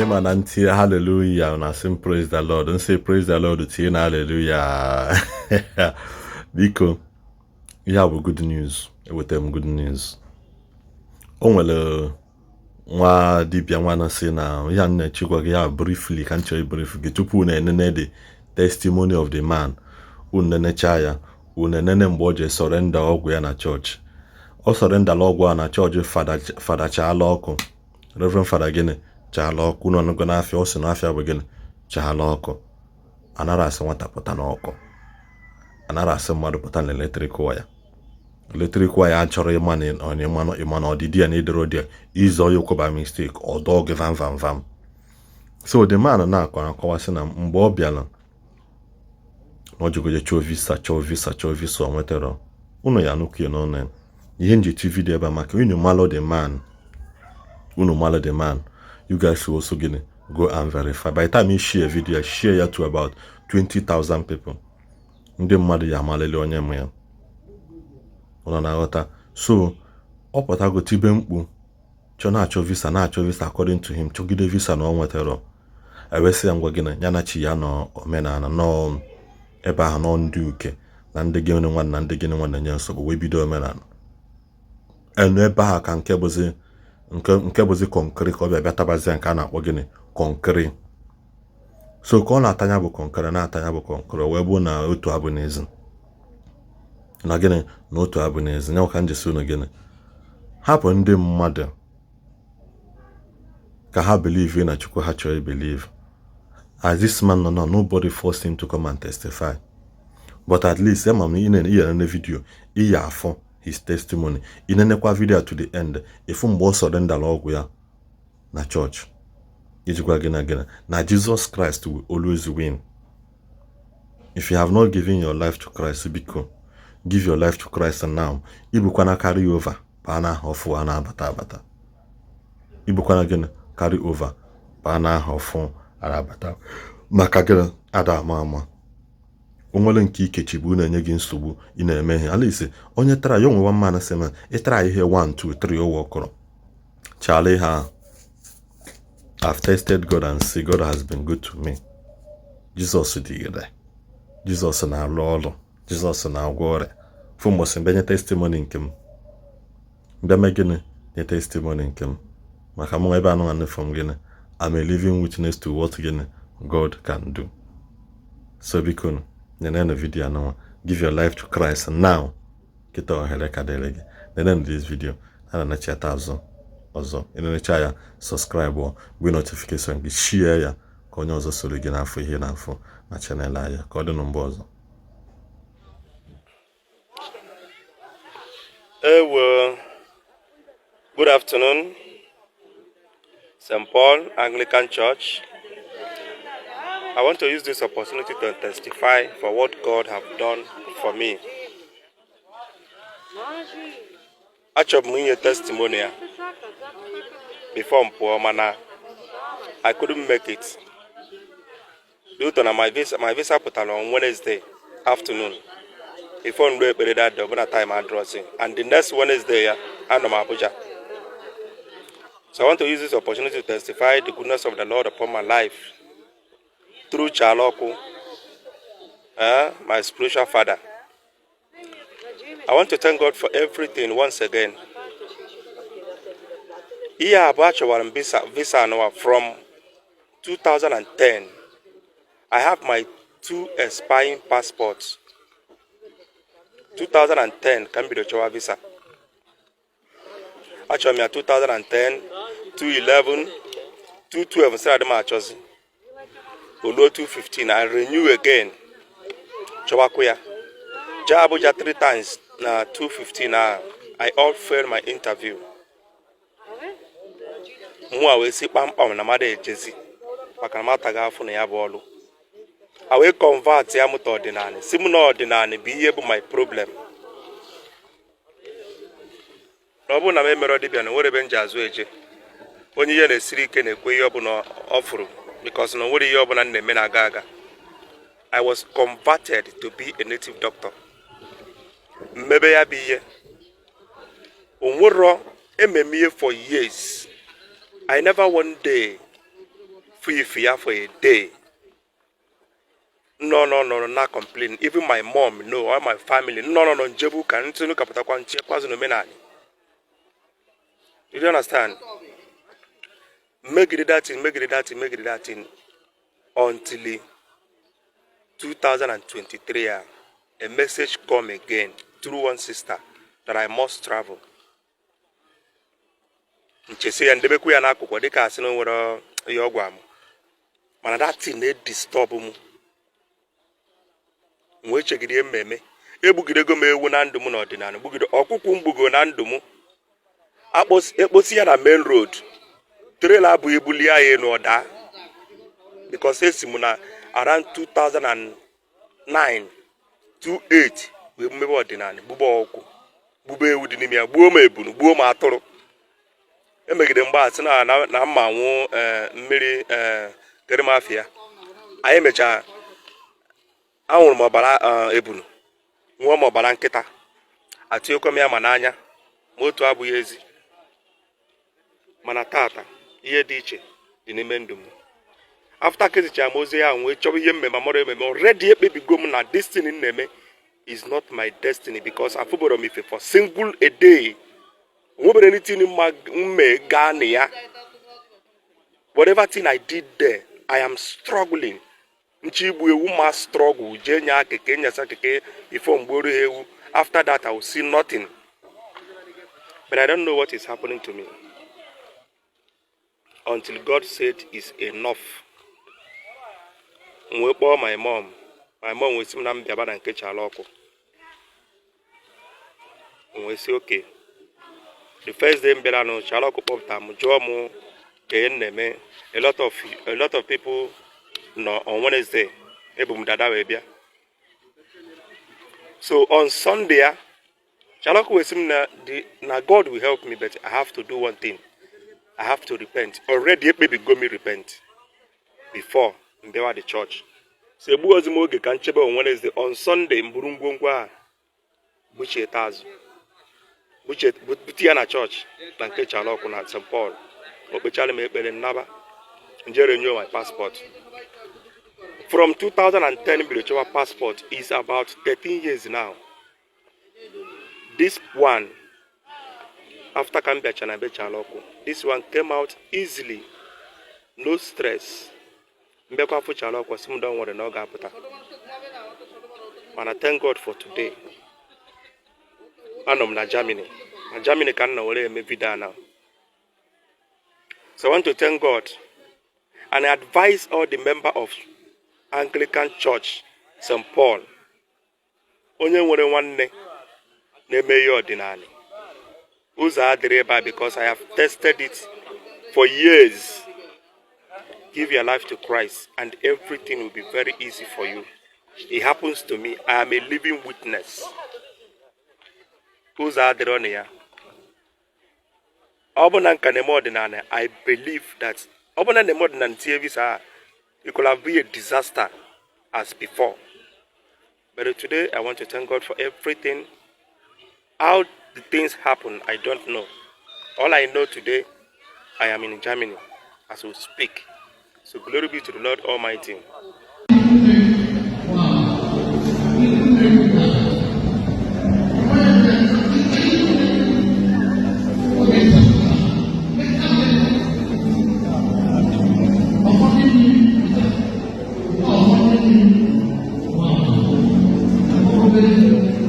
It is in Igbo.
Ịma na ntị hallelujah na asị m praise the Lord, nsị praise the Lord tie na hallelujah. Biko, ihe a bụ good news. Ewetara m good news. O nwere nwa dibịa nwa na-asị na ihe a na-echekwa gị ya briefly ka m chọrọ brief gị tupu unu enene the testimony of the man. Unu nenecha ya, unu enene mgbe o ji surrender ọgwụ ya na chọọchị. Ọ surrendala ọgwụ a na chọọchị Fada Chaala Ọkụ, Reverend Fada gịnị Chaala Ọkụ. Unu ọnụgo n'afịa, ọ sị n'afịa bụ gịnị chaala ọkụ. Anara asị nwata pụta n'ọkụ, anara asị mmadụ pụta na electric wire. Electric wire achọrọ ịma na ịma na ọdịdị ya na ịdịrọ dị ya ịzọ ya ụkwụ by mistake, ọ dọọ gị vam vam vam. So the man na-akọ akọwasị na mgbe ọ bịara na ọ jigoje chọọ visa, chọọ visa, chọọ visa, ọ nwetara. Unu ya nụkwu ya n'ọnụ ya. Ihe nji ti video ebe a maka unu malụ the man, unu malụ the man. You guys will also gịnị go and verify. By the time you share video, share ya to about 20,000 people, ndị mmadụ ya amalili onye mụ ya. Ụnụ na-aghọta? So ọ pụtago tibe mkpu, chọọ na-achọ visa, na-achọ visa. According to him, chọgide visa na ọ nwetara. Ewesị ya ngwa gịnị ya na chi ya nọ omenala nọ ebe ahụ nọ ndị uke na ndị gịnị nwa na ndị gịnị nwa na-enye nsogbu, wee bido omenala enu ebe ahụ ka nke bụzi nke bụzi kọnkịrị ka ọ bịa bịa tabazie nke a na-akpọ gịnị kọnkịrị. So ka ọ na-atanya bụ kọnkịrị, na-atanya bụ kọnkịrị, wee bụ na otu abụ n'ezi na gịnị na otu abụ n'ezi ya ka m jisi unu gịnị hapụ ndị mmadụ ka ha believe na Chukwu ha chọrọ believe. As this man nọ now, nobody forced him to come and testify, but at least ama m na ị na video iyi afọ his testimony. Ị nenekwa video to the end, ịfụ mgbe ọ surrendara ọgwụ ya na chọọchị ijikwa gị na gịnị na Jesus Christ will always win. If you have not given your life to Christ, biko give your life to Christ now. Ibukwana carry over baa n'aha ọfụ a na-abata abata. Ibukwana gịnị carry over baa n'aha ọfụ a na-abata, maka gịnị ada ama ama o nwere nke ikechi bụ na-enye gị nsogbu. Ị na-eme ihe alisi onye tara ya onwe mmanụ sị ma ịtara ihe 1 2 3 owe ọkọrọ chala ihe ahụ. I've tested God and see God has been good to me. Jizọs dị ire, Jizọs na-alụ ọrụ, Jizọs na-agwọ ọrịa. Fụ mbọsị mbịa nye testimony nke m, mbịa mee gịnị nye testimony nke m, maka mụ ebe anụ nwanne from gịnị I'm a living witness to what gịnị God can do. So biko nenenu video anụnwa. Give your life to Christ now. Kịta ohere ka dịrị gị. Nenenu this video a na-anachata azụ ọzọ. Ịnenecha ya, subscribe, gbe notification gị, share ya ka onye ọzọ soro gị n'afọ ihe n'afọ na channel anyị. Ka ọ dị na mgbe ọzọ. Ewo, good afternoon, St. Paul Anglican Church. I want to use this opportunity to testify for what God have done for me. Achọrọ m inye testimony ya before m pụọ, mana I couldn't make it due to na my visa pụtara on Wednesday afternoon. Before m ruo ekpere that day, ọbụna time adrọsị, and the next Wednesday ya anọ m Abuja. So I want to use this opportunity to testify the goodness of the Lord upon my life through Chaloku, my spiritual father. I want to thank God for everything once again. Ihe a bụ achọwara m visa anụwa from 2010. I have my two expiring passports. 2010 ka m bido chọwa visa. Achọrọ m ya 2010, 2011, 2012, sị adị m achọzi. Oluo 2015, I renew again. Chọwakwa ya. Jee Abuja three times na 2015 a, I all failed my interview. Mụa wee si kpamkpam na mmadụ ejezi maka na mataghị afụ na ya bụ ọlụ. A wee convert ya mụta ọdịnala, si m na ọdịnala bụ ihe bụ my problem. Na ọ bụrụ na m emerọ dibịa na nwere ebe m ji azụ eje. Onye ihe na-esiri ike na-ekwe ihe ọbụla ọ fụrụ because na o nwere ihe ọbụla m na-eme na-aga aga. I was converted to be a native doctor. Mmebe ya bụ ihe. O nwero ememe ihe for years. I never one day Fụ ife ya for a day. No, no, no, na complain. Even my mom, no, all my family, no, no, no, njebu ka ntụnụ kapụtakwa nchekwazụ n'omenala. You don't understand? Megide that thing, megide that thing, megide that thing until 2023 a, a message come again through one sister that I must travel. Nchesi ya ndebekwu ya n'akụkụ dịka asị na o nwere ihe ọgwụ amụ, mana that thing na-edisturb m. M wee chegide mmemme egbugidego m ewu na ndụ m n'ọdịnala, gbugide ọkụkwụ mgbugo na ndụ m, ekposi ya na main road, trailer abụghị ebulie ya elu ọda, because esi m na around 2009 28 wee mmebe ọdịnala, gbugbe ọkụ, gbube ewu dị n'ime ya, gbuo m ebunu, gbuo m atụrụ. Emegide mgbe a sị na mma nwụ mmiri kerimafia. Anyị mechaa, anwụrụ m ọbara ebunu, nwụọ m ọbara nkịta, atụnyekwa m ya ma n'anya ma otu abụghị ezi. Mana tata ihe dị iche dị n'ime ndụ m. After kezichara m ozi ya, wee chọba ihe mmemme amara ememe. Already ekpebigo m na destiny m na-eme is not my destiny, because afụboro m ife for single a day, onwebere anything mma mme gaa na ya. Whatever thing I did there, I am struggling. Nchi igbu ewu ma struggle jee nya keke nyasa keke before mgboru ha ewu. After that, I will see nothing, but I don't know what is happening to me until God said is enough. M wee kpọọ my mom. My mom wee sị m na m bịaba na nke chala ọkụ. M wee sị okay. The first day m bịara nụ, chala ọkụ kpọpụta m, jụọ m ka ihe m na-eme. A lot of people nọ on Wednesday. Ebu m dada wee bịa. So on Sunday ya, chala ọkụ wee sị m na na God will help me, but I have to do one thing. I have to repent. Already ekpebigo m repent before m bịawa the church. So egbughọzi m oge ka nchebe on Wednesday. On Sunday, m buru ngwongwo a bucheta azụ, bute ya na chọọchị na nke chala ọkụ na St. Paul. O kpechara m ekpere, nnaba nje renew my passport. From 2010 bido chọwa passport is about 13 years now. This one, after ka m bịacha na be chala ọkụ, this one came out easily, no stress. Mbịakwa afụ chala ọkụ, sị m don worry na ọ ga-apụta. Mana thank God for today, anọ m na Germany. Na Germany ka m nọ were eme video now. So I want to thank God and I advise all the member of Anglican Church St. Paul, onye nwere nwanne na-eme ihe ọdịnala, ụzọ adịrị ebe a, because I have tested it for years. Give your life to Christ and everything will be very easy for you. It happens to me. I am a living witness. Ụzọ adịrọ na ya. Ọ bụ na nka na-eme ọdịnala, I believe that ọ bụ na na-eme ọdịnala tinye visa a, it could have been a disaster as before. But today I want to thank God for everything. How the things happen, I don't know. All I know today, I am in Germany as we speak. So glory be to the Lord Almighty. Thank you.